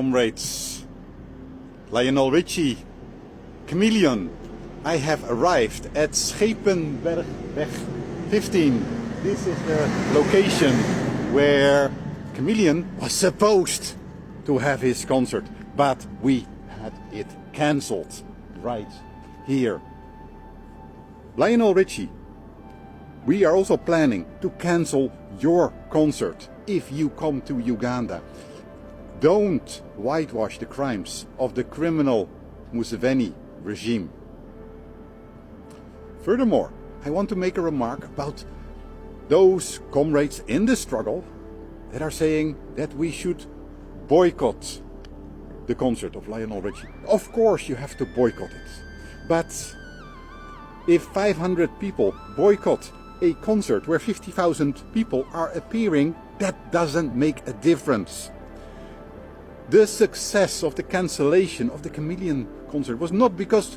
Comrades. Lionel Richie, Chameleon, I have arrived at Schepenbergweg 15. This is the location where Chameleon was supposed to have his concert, but we had it cancelled right here. Lionel Richie, we are also planning to cancel your concert if you come to Uganda. Don't whitewash the crimes of the criminal Museveni regime. Furthermore, I want to make a remark about those comrades in the struggle that are saying that we should boycott the concert of Lionel Richie. Of course, you have to boycott it. But if 500 people boycott a concert where 50,000 people are appearing, that doesn't make a difference. The success of the cancellation of the Chameleon concert was not because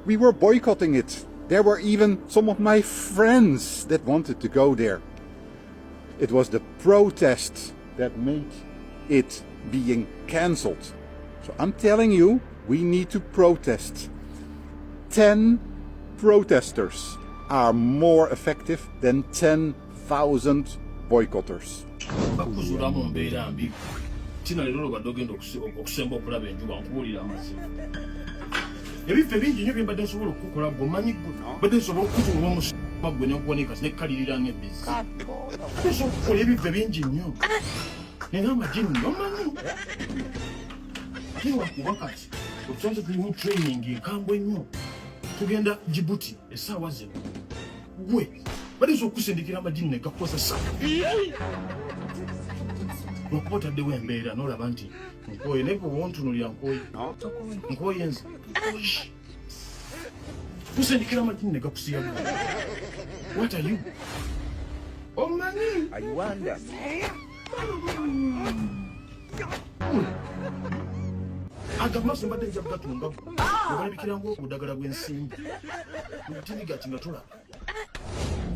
we were boycotting it. There were even some of my friends that wanted to go there. It was the protest that made it being cancelled. So I'm telling you, we need to protest. 10 protesters are more effective than 10,000 boycotters. Bakuzuula mu mbeera mbi tina leero lwobadde ogenda okusemba okulaba enjuba nkubuulira amazima ebifo ebingi nnyo byembadde nsobola okukukola gwe omanyi gwe mbadde nsobola okukuzuula omusima gwe nenkuwanika nekkalirira ng'ebbizi nsobola okukola ebifo ebingi nnyo nina amajini omanyi ate wakuba kati otusanze tuli mu training enkambwe nnyo tugenda Djibouti essaawa zino gwe bayinza okusindikira amajini ne gakukozesa lwakuba otaddewo embeera n'olaba nti nkooye naye gwe wontunulira nkooye nkooye nze kusindikira amajini ne gakusiyaga. What are you? Omanyi. I wonder. Aga maaso mbadde nja kugatunga obalabikira ngaobudagala bw'ensimbi mutini gati nga tolaba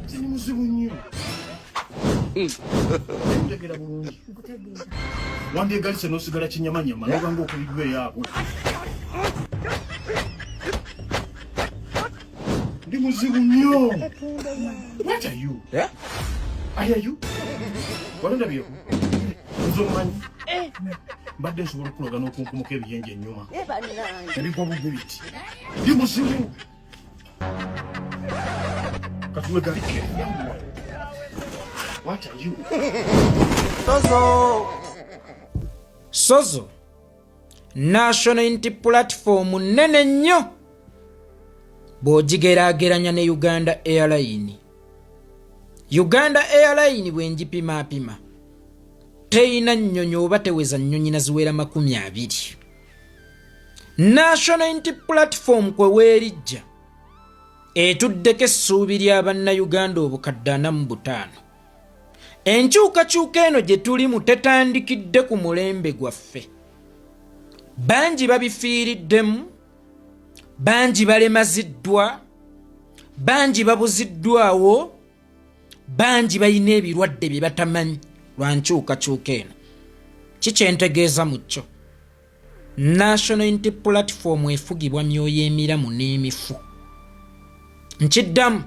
zini muzibu nnyo ntegera bulungi wandyegalise n'osigala kinyamanyama noba nga okubiddwa eyaabwe ndi muzibu nnyo. What are you? Yeah? Are you? Walondabyeko nze omumanyi mbadde nsobola okukuloga n'okunkumuka ebiyenje ennyuma ebigwa bugwi biti ndi muzibu katuwegalike. What are you? Sozo National Unity Platform nnene nnyo bw'ogigeraageranya ne Uganda Airline. Uganda Airline bwe ngipimaapima teyina nnyonyi oba teweza nnyonyi na ziwera 20. National Unity Platform kwe weerijja etuddeko essuubi lya Bannayuganda obukadde 45. Enkyukakyuka eno gye tulimu tetandikidde ku mulembe gwaffe. Bangi babifiiriddemu, bangi balemaziddwa, bangi babuziddwawo, bangi balina ebirwadde bye batamanyi lwa nkyukakyuka eno. Kikyentegeeza mu kyo, National Unity Platform efugibwa myoyo emiramu n'emifu. Nkiddamu,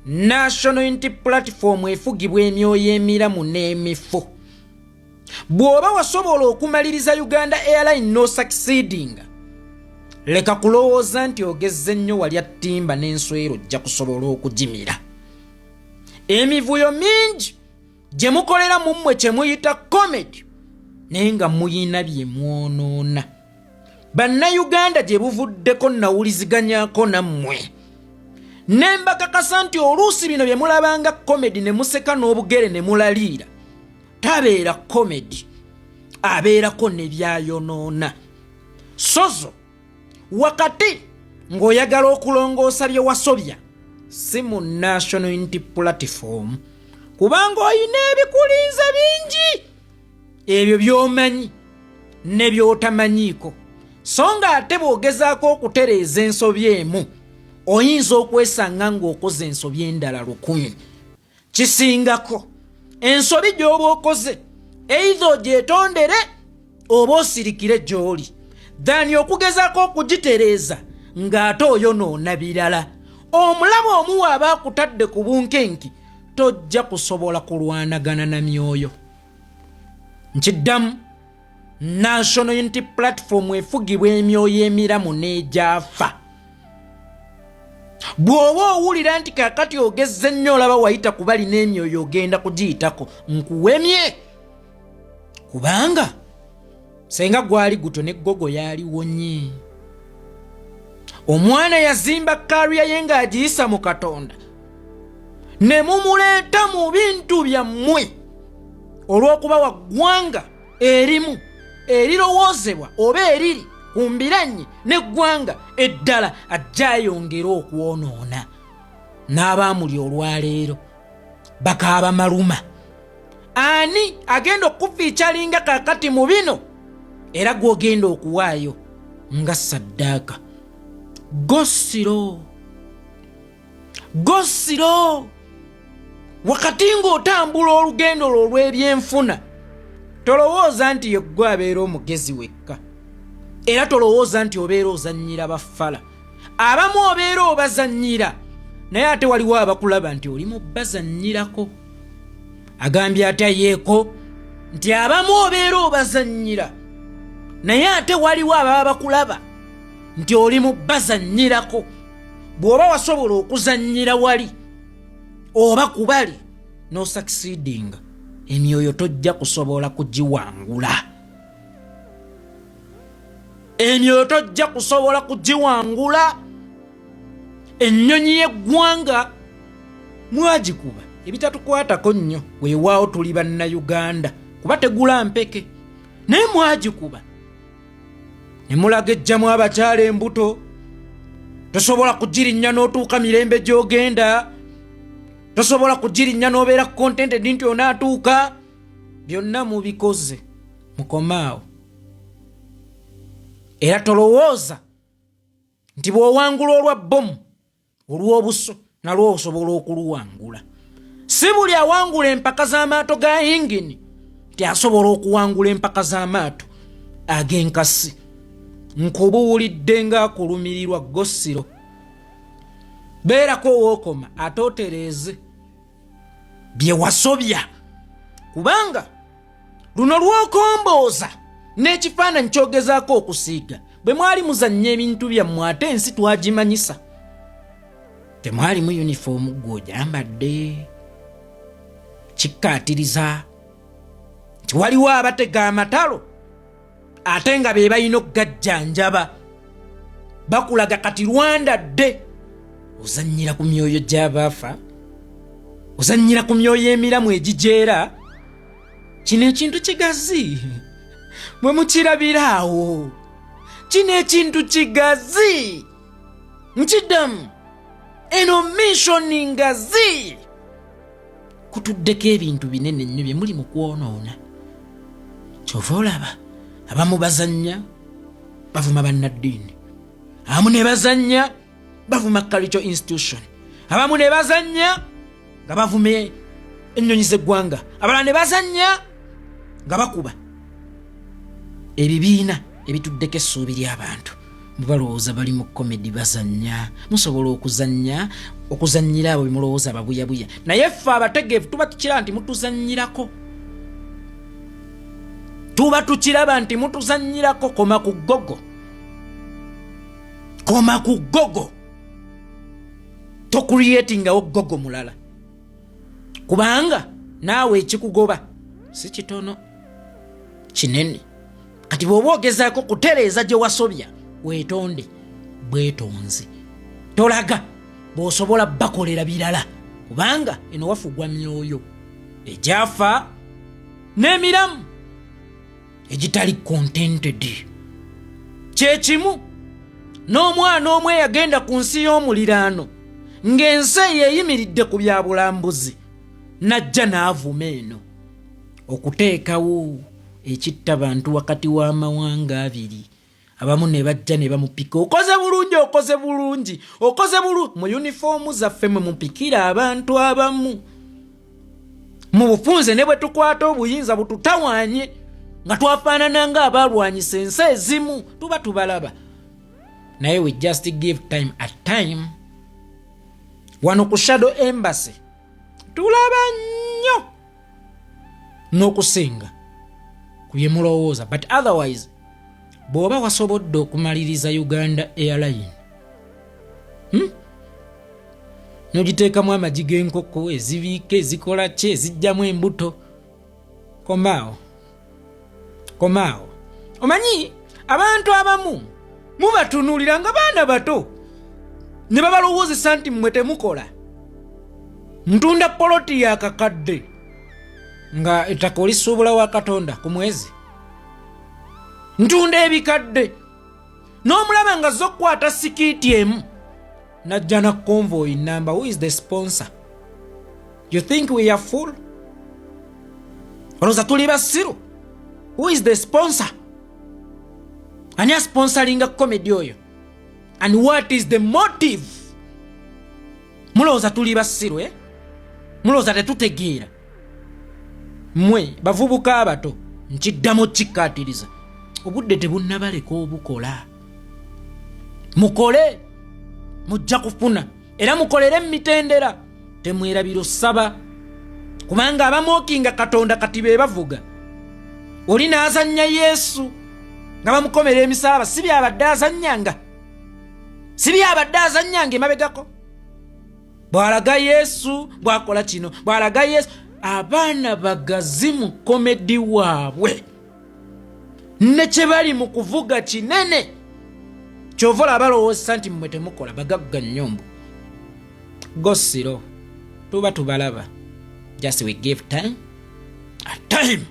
National Unity Platform efugibwa emyoyo emiramu n'emifu. Bw'oba wasobola okumaliriza Uganda Airline n'osucceedinga, leka kulowooza nti ogezze nnyo walya ttimba n'enswera ojja kusobola okugimira. Emivuyo mingi gye mukolera mu mmwe kye muyita comedy, naye nga muyina bye mwonoona Bannayuganda. Gye buvuddeko nawuliziganyako nammwe ne mbakakasa nti oluusi bino bye mulabanga comedy ne museka n'obugere ne mulaliira tabeera comedy, abeerako ne byayonoona. Sozo wakati ng'oyagala okulongoosa bye wasobya si mu National Unity Platform, kubanga oyina ebikulinze bingi ebyo by'omanyi ne by'otamanyiiko. So nga ate bw'ogezaako okutereeza ensobi emu, oyinza okwesanga ng'okoze ensobi endala 1000. Kisingako ensobi gy'oba okoze either ogyetondere. Oba osirikire gy'oli than okugezaako okugitereeza ng'ate oyonoona birala. Omulaba omuwa aba akutadde ku bunkenki, tojja kusobola kulwanagana na myoyo. Nkiddamu, National Unity Platform efugibwa emyoyo emiramu n'egyafa. Bw'oba owulira nti kakati ogezze nnyo, olaba wayita ku bali n'emyoyo ogenda kugiyitako, nkuwemye, kubanga senga gwali gutyo ne gogo yaliwonye. Omwana yazimba kariya ye ng'agiyisa mu Katonda, ne mumuleeta mu bintu byammwe olw'okuba wa ggwanga erimu erirowoozebwa oba eriri ku mbiranye n'eggwanga eddala, ajja ayongere okwonoona. N'abaamuli olwaleero bakaaba maluma. Ani agenda okufiicalinga kakati mu bino era gw'ogenda okuwaayo nga saddaaka? Gosiro, gosiro, wakati ng'otambula olugendo lwo olw'ebyenfuna, tolowooza nti yeggwe abeera omugezi wekka, era tolowooza nti obeera ozannyira baffala. Abamu obeera obazannyira, naye ate waliwo abakulaba nti oli mu bazannyirako. Agambye atya yeeko nti abamu obeera obazannyira, naye ate waliwo ababa bakulaba nti oli mu bazannyirako. Bw'oba wasobola okuzannyira wali oba kubali n'osucceedinga, emyoyo tojja kusobola kugiwangula. Emyoyo tojja kusobola kugiwangula. Ennyonyi y'eggwanga mwagikuba ebitatukwatako nnyo, weewaawo tuli Bannayuganda kuba tegula mpeke, naye mwagikuba ne mulaga ejjamu abakyala embuto. Tosobola kugirinnya n'otuuka mirembe gy'ogenda, tosobola kugirinnya n'obeera contented nti onaatuuka. Byonna mubikoze, mukomaawo. Era tolowooza nti bw'owangula olwa bbomu, olw'obuso nalwo osobola okuluwangula. Si buli awangula empaka z'amaato ga yingini nti asobola okuwangula empaka z'amaato ag'enkasi. Nkubuulidde ng'akulumirirwa gosiro, beerako owookoma ate otereeze bye wasobya, kubanga luno lw'okombooza n'ekifaananyi ky'ogezaako okusiiga. Bwe mwali muzannya ebintu byammwe, ate ensi twagimanyisa temwalimu yunifoomu, gwe ogyambadde. Kikkaatiriza nti waliwo abatega amatalo ate nga be balina okugajjanjaba. Bakulaga kati Rwanda dde ozannyira ku myoyo gy'abaafa, ozannyira ku myoyo emiramu egijeera. Kino ekintu kigazi, mwe mukirabira awo. Kino ekintu kigazi, nkiddamu, eno missioni ngazi, kutuddeko ebintu binene nnyo bye muli mu kwonoona. Kyova olaba abamu bazannya bavuma bannaddiini, abamu ne bazannya bavuma cultural institution, abamu ne bazannya nga bavuma ennyonyi z'eggwanga, abalala ne bazannya nga bakuba ebibiina ebituddeko essuubi ly'abantu. Mubalowooza bali mu comedy, bazannya. Musobola okuzannya okuzannyira abo bemulowooza ababuyabuya, naye ffe abategeevu tuba tukiraba nti mutuzannyirako, tuba tukiraba nti mutuzannyirako. Koma ku gogo, koma ku gogo, tocreatingawo gogo mulala, kubanga naawe ekikugoba si kitono, kinene. Kati bw'oba ogezaako kutereeza gye wasobya, weetonde bwetonzi, tolaga bw'osobola bakolera birala, kubanga eno wafugwa myoyo egyafa n'emiramu egitali contented. Kyekimu n'omwana omu eyagenda ku nsi y'omuliraano ng'ensi eyo eyimiridde ku bya bulambuzi, n'ajja n'avuma eno okuteekawo ekitta bantu wakati w'amawanga abiri. Abamu ne bajja ne bamupika, okoze bulungi, okoze bulungi, okoze bulungi. Mu yunifoomu zaffe mwe mupikira abantu abamu mu bufunze, ne bwe tukwata obuyinza bututawaanye. Nga twafaanana nga abalwanyisa ensi ezimu, tuba tubalaba, naye we just give time at time. Wano ku Shadow Embassy tulaba nnyo n'okusinga ku bye mulowooza, but otherwise bw'oba wasobodde okumaliriza Uganda Airline, N'ogiteekamu amagi g'enkoko ezibiika, ezikola ki, ezijjamu embuto, komaawo, komaawo. Omanyi abantu abamu mubatunuulira nga baana bato ne babalowoozesa nti mmwe temukola. Ntunda poloti ya kakadde nga ettaka olisuubula wa Katonda ku mwezi, ntunda ebikadde, n'omulaba nga zo okukwata sikiiti emu najja na convoy number. Who is the sponsor? You think we are fool? Olowooza tuli basiru? Who is the sponsor? Ani asponsoringa comedy oyo, and what is the motive? Mulowooza tuli basiru, eh? Mulowooza tetutegeera? Mmwe bavubuka abato, nkiddamu kikkaatiriza, obudde tebunnabaleka obukola. Mukole, mujja kufuna, era mukolere emitendera. Temwerabira osaba, kubanga abamwokinga Katonda kati be bavuga. Oli n'azannya Yesu nga bamukomera emisalaba, si byabadde azannyanga, si byabadde azannyanga emabegako. Bw'alaga Yesu bw'akola kino, bw'alaga Yesu, abaana bagazi mu comedy waabwe ne kye bali mu kuvuga kinene. Kyova olaba balowooza nti mmwe temukola, bagagga nnyo mbu gosiro. Tuba tubalaba, just we give time a time.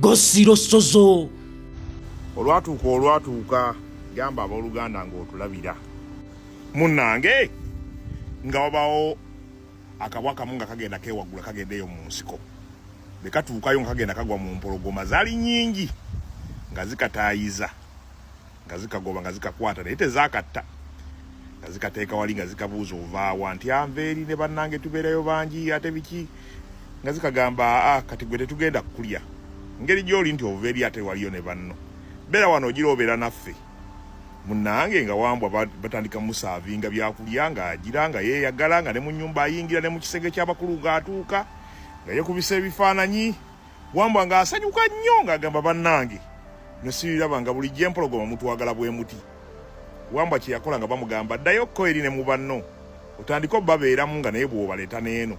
Gosiro sozo. Olwatuuka gamba abooluganda ng'otulabira munnange nga wabawo akabwa kamu nga kagenda kewaggula, kagenda eyo mu nsiko. Bwe katuukayo nga kagenda kagwa mu mpologoma, zaali nnyingi, nga zikataayiza, nga zikagoba, nga zikakwata, naye tezaakatta, nga zikateeka wali, nga zikabuuza, "Ovaawa?" Nti, "Anva eri ne bannange, tubeerayo bangi." Ate biki? Nga zikagamba, "Aa, kati gwe tetugenda kukulya ngeri gy'oli nti ova eri ate waliyo ne banno. Beera wano ogira obeera naffe." Munnange nga wambwa batandika musaavinga byakulya, ng'agira nga yeeyagala, nga ne mu nnyumba ayingira, ne mu kisenge ky'abakulu ng'atuuka nga yeekubisa ebifaananyi. Wambwa ng'asanyuka nnyo, ng'agamba, "Bannange, nosiriraba nga bulijjo empologoma mutwagala bwe muti." Wambwa kye yakola, nga bamugamba, "Ddayo ko eri ne mu banno otandike obbabeeramu nga naye bw'obaleeta n'eno."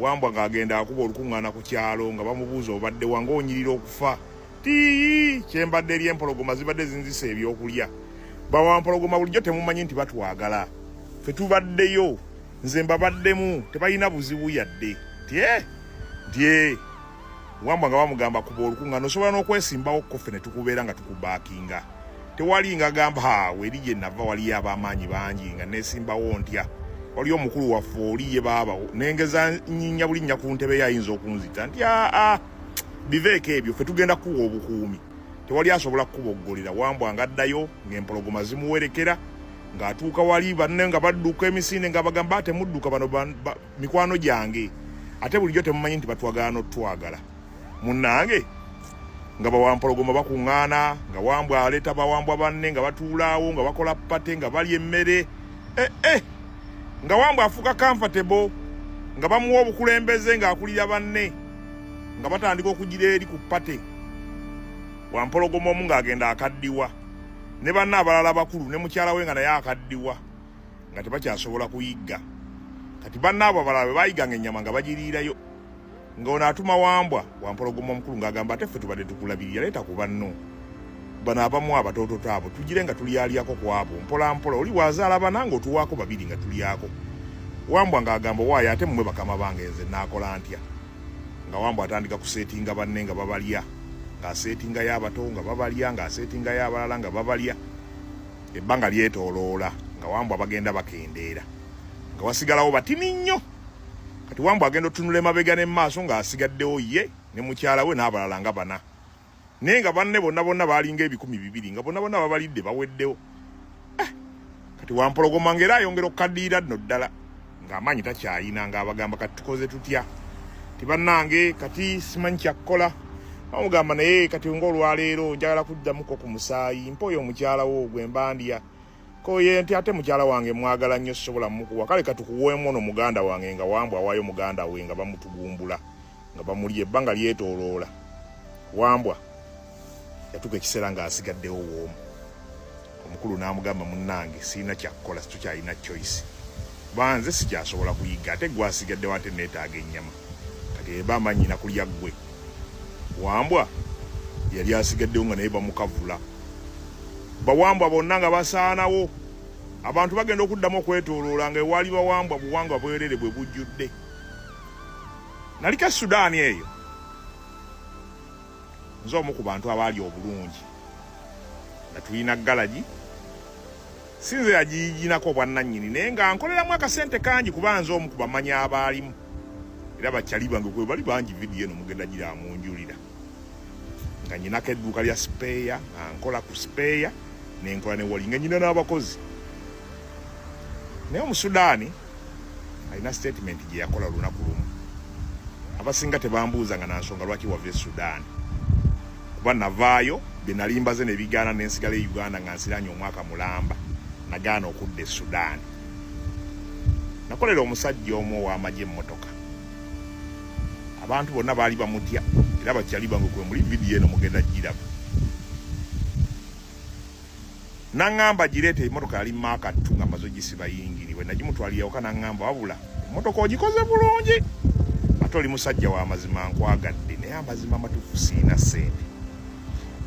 Wambwa ng'agenda akuba olukuŋŋaana ku kyalo, nga bamubuuza, "Obadde wa ng'onyirira okufa?" "Tii, kyembadde eri empologoma zibadde zinzisa ebyokulya. Bawampologoma bulijjo temumanyi nti batwagala? Ffe tubaddeyo, nze mbabaddemu, tebalina buzibu yadde." Tye ntye. Wambwa nga bamugamba, "Kuba olukuŋŋaana, osobola n'okwesimbawo ko, ffe ne tukubeera nga tukubaakinga, tewali." Nga gamba, "Ha, weri gye nava waliyo ab'amaanyi bangi, nga neesimbawo ntya? Waliyo omukulu waffe oli ye baaba nengeza nyinya bulinnya ku ntebe ye, ayinza okunzita." Nti, "Aa, biveeko ebyo, ffe tugenda kuwa obukuumi, tewali asobola kukuboggolera." Wambwa nga addayo ng'empologoma zimuwerekera, ng'atuuka wali banne nga badduka emisinde, nga bagamba, "Temudduka, bano mikwano gyange, ate bulijjo temumanyi nti batwagala n'otwagala?" Munnange nga bawampologoma bakuŋŋaana, nga wambwa aleeta bawambwa banne, nga batuulaawo, nga bakola party, nga balya emmere, eh, eh. Nga wambwa afuuka comfortable, nga bamuwa obukulembeze, ng'akulira banne, nga batandika okugira eri ku party. Wampologoma omu ng'agenda akaddiwa, ne banne abalala bakulu, ne mukyala we nga naye akaddiwa, nga tebakyasobola kuyigga. Kati bannaabo abalala bwe bayiganga ennyama nga bagiriirayo, nga ono atuma wambwa wampologoma omukulu, ng'agamba, "Ate ffe tubadde tukulabirira, leeta ku banno bano abamu abatoototo abo, tugire nga tulyalyako ku abo mpola mpola. Oli bw'azaala bana ng'otuwaako babiri nga tulyako." Wambwa ng'agamba, "Waayo, ate mmwe bakama bange, nze naakola ntya?" Nga wambwa atandika kuseetinga banne nga babalya, ng'aseetingayo abato nga babalya, ng'aseetingayo abalala nga babalya. Ebbanga lyetooloola, nga wambwa bagenda bakendeera, nga wasigalawo batini nnyo. Kati wambwa agenda otunula emabega ne maaso, ng'asigaddewo ye ne mukyala we n'abalala nga bana, naye nga banne bonna bonna baalinga 200, nga bonna bonna babalidde, baweddewo. Eh, kati wampologoma ng'era ayongera okukaddiira nno ddala, ng'amaanyi takyayina, ng'abagamba, "Kati tukoze tutya?" Tibannange, kati simanyi kyakkola. Bamugamba naye kati ng'olwaleero njagala kuddamuko ku musaayi, mpa oyo omukyala wo gwe mbandya. Koye nti ate mukyala wange mwagala nnyo sisobola mukuwa, kale katukuweemu ono muganda wange. Nga Wambwa awaayo muganda we nga bamutugumbula nga bamulya ebbanga lyetooloola. Wambwa yatuuka ekiseera ng'asigaddewo woomu. Omukulu n'amugamba, munnange sirina kyakukola, situkyalina choice, kuba nze sikyasobola kuyigga, ate gwe asigaddewo, ate neetaaga ennyama, kati eba amanyina kulya ggwe. Wambwa yali asigaddewo nga naye bamukavula. Bawambwa bonna nga basaanawo. Abantu bagenda okuddamu okwetooloola nga ewaali bawambwa buwangwa bwerere bwe bujjudde. Naliko e Sudaani eyo, nze omu ku bantu abaali obulungi nga tulina galagi, si nze yagiyiginako obwannannyini, naye nga nkoleramu akasente kangi kuba nze omu ku bamanyi abaalimu, era bakyali bange kwe bali bangi. Vidiyo eno mugenda gira munjulira nga nyinako edduuka lya spare, nga nkola ku spare nenkola ne wali nga nyina n'abakozi. Naye Omusudaani alina statement gye yakola olunaku lumu, abasinga tebambuuza nga nansonga lwaki wava e Sudaani, kuba navaayo bye nali mbaze ne bigaana nensigala e Uganda nga nsiranye omwaka mulamba, nagaana okudda e Sudaani. Nakolera omusajja omu ow'amagye emmotoka, abantu bonna baali bamutya, era bakyali bange kwe muli, vidiyo eno mugenda giraba. Naŋŋamba gireeta emmotoka, yali Mark 2 nga maze ogisiba yingini. Bwe nagimutwalira waka naŋŋamba, wabula emmotoka ogikoze bulungi, ate oli musajja wa mazima, nkwagadde, naye amazima amatuufu siina ssente.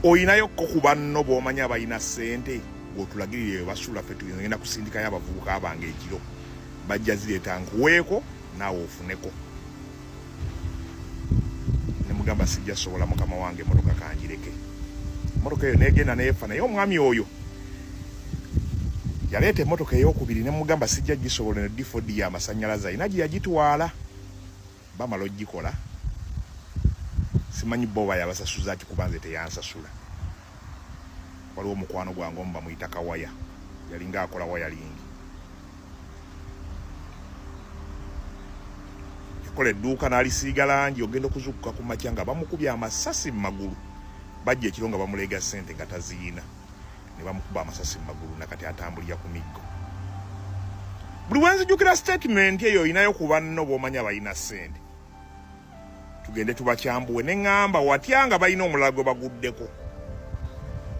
Oyinayo ko ku banno b'omanyi abalina ssente gw'otulagirira eyo basula, ffe tugenda kusindikayo abavubuka bange ekiro bajja zireeta nkuweeko naawe ofuneko. Nemugamba sijja sobola mukama wange, emotoka kanjireke. Emotoka eyo negenda neefa. Naye omwami oyo yaleeta emotoka eyokubiri, nemugamba sijja gisobola, ne D4D y'amasanyalaze alina gye yagitwala bamala ogikola, simanyi bo oba yabasasuza ki, kuba nze teyansasula. Waliwo omukwano gwange omu bamuyita Kawaya, yalinga akola wiring, yakola edduuka n'alisiiga langi. Ogenda okuzuukuka ku makya nga bamukubye amasasi mu magulu. Bajja ekiro nga bamuleega ssente nga taziina, ne bamukuba amasasi mu magulu, nakati atambulira ku miggo. Buli wenzijukira statement eyo, olinayo ku banno b'omanyi abalina ssente tugende tubakyambuwe, ne ŋŋamba watya nga balina omulala gwe baguddeko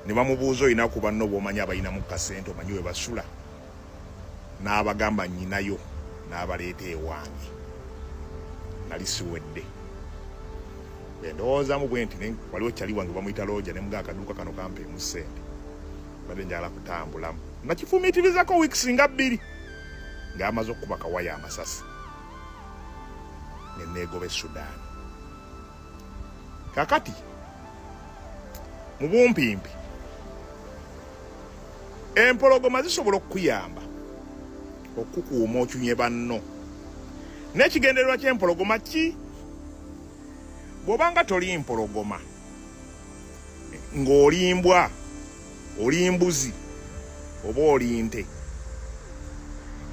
ne bamubuuza, olina ku banno b'omanyi abalinamu kasente, omanyi we basula? N'abagamba nnyinayo, n'abaleeta ewange. Nali siwedde bwe ndowoozamu bwe nti waliwo kyali wange bamuyita Looja, ne muga akaduuka kano kampeemu ssente, badde njagala kutambulamu. Nakifumiitirizako weeks nga 2 ng'amaze okukuba Kawaya amasasi, ne neegoba e Sudaani. Kakati mu bumpimpi, empologoma zisobola okukuyamba okukukuuma okyunye banno, n'ekigendererwa ky'empologoma ki? Bw'obanga toli mpologoma ng'oli mbwa, oli mbuzi oba oli nte,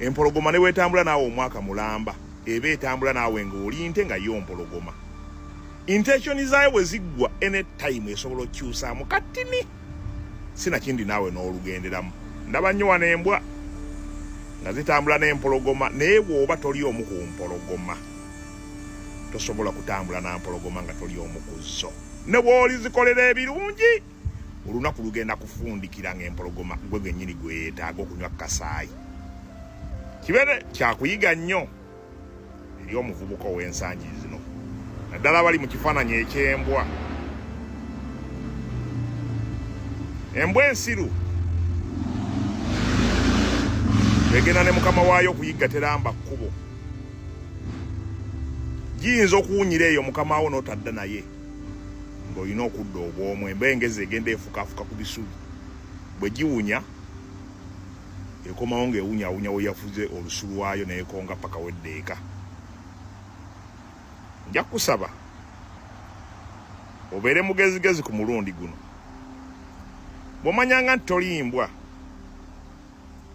empologoma ne bwetambula naawe omwaka mulamba, eba etambula naawe ng'oli nte nga yo mpologoma. Intention zaayo bwe ziggwa, anytime esobola okukyusaamu katini, sinakindi naawe n'olugenderamu. Ndaba nnyo wano embwa nga zitambula n'empologoma, naye bw'oba toli omu ku mpologoma, tosobola kutambula na mpologoma nga toli omu ku zo. Ne bw'oli zikolera ebirungi, olunaku lugenda kufundikira ng'empologoma gwe gennyini gwe yeetaaga okunywa kasaayi. Kibeere kyakuyiga nnyo eri omuvubuka ow'ensangi zino, naddala abali mu kifaananyi eky'embwa. Embwa ensiru egenda ne mukama waayo okuyigga, teramba kkubo, giyinza okuwunyira eyo mukama wo n'otadda naye ng'olina okudda obw'omu. Embwa engezi egenda efukaafuka ku bisubi, bwe giwunya ekomawo ng'ewunyawunya we yafuze olusu lwayo, neekonga paka wedda eka. Nja kusaba obeere mugezigezi ku mulundi guno. Bw'omanyanga nti toli mbwa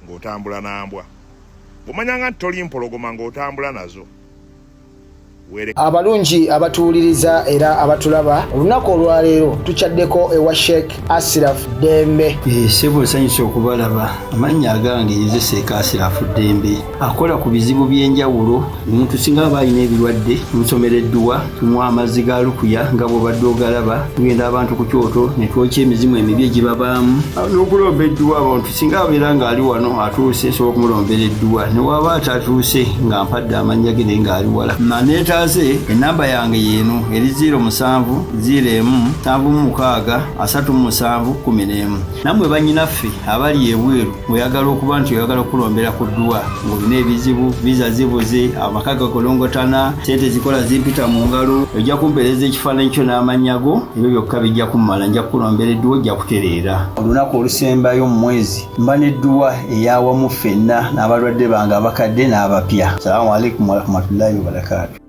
ng'otambula na mbwa, bw'omanyanga nti toli mpologoma ng'otambula nazo. Abalungi abatuwuliriza era abatulaba, olunaku olwaleero tukyaddeko ewa Sheikh Asiraf Ddembe. Ssebo, nsanyuse okubalaba. Amannya agange nze Sheikh Asirafu Ddembe, akola ku bizibu by'enjawulo. Omuntu singa aba alina ebirwadde, tumusomera edduwa, tumuwa amazzi ga lukuya nga bw'obadde ogalaba. Tugenda abantu ku kyoto ne twokya emizimu emibi egibabaamu n'okulomba edduwa. Abantu singa abeera ng'ali wano atuuse, nsobola okumulombera edduwa, ne waba atatuuse nga mpadde amannya ge naye ng'ali wala naneetaaze. Enamba yange yeeno eri 07 01 76 37 11. Nammwe bannyinaffe abali ebweru, ng'oyagala okuba nti oyagala okulombera ku dduwa, ng'olina ebizibu, viza zibuze, amaka gakolongotana, sente zikola zimpita mu ngalo, ojja kumpeereza ekifaananyi kyo n'amannya go. Ebyo byokka bijja kummala, nja kukulombera edduwa, ojja kutereera. Olunaku olusembayo mu mwezi mba n'edduwa eyawamu ffenna n'abalwadde bange abakadde n'abapya. Salaamu alaikum warahmatullahi wabarakaatu.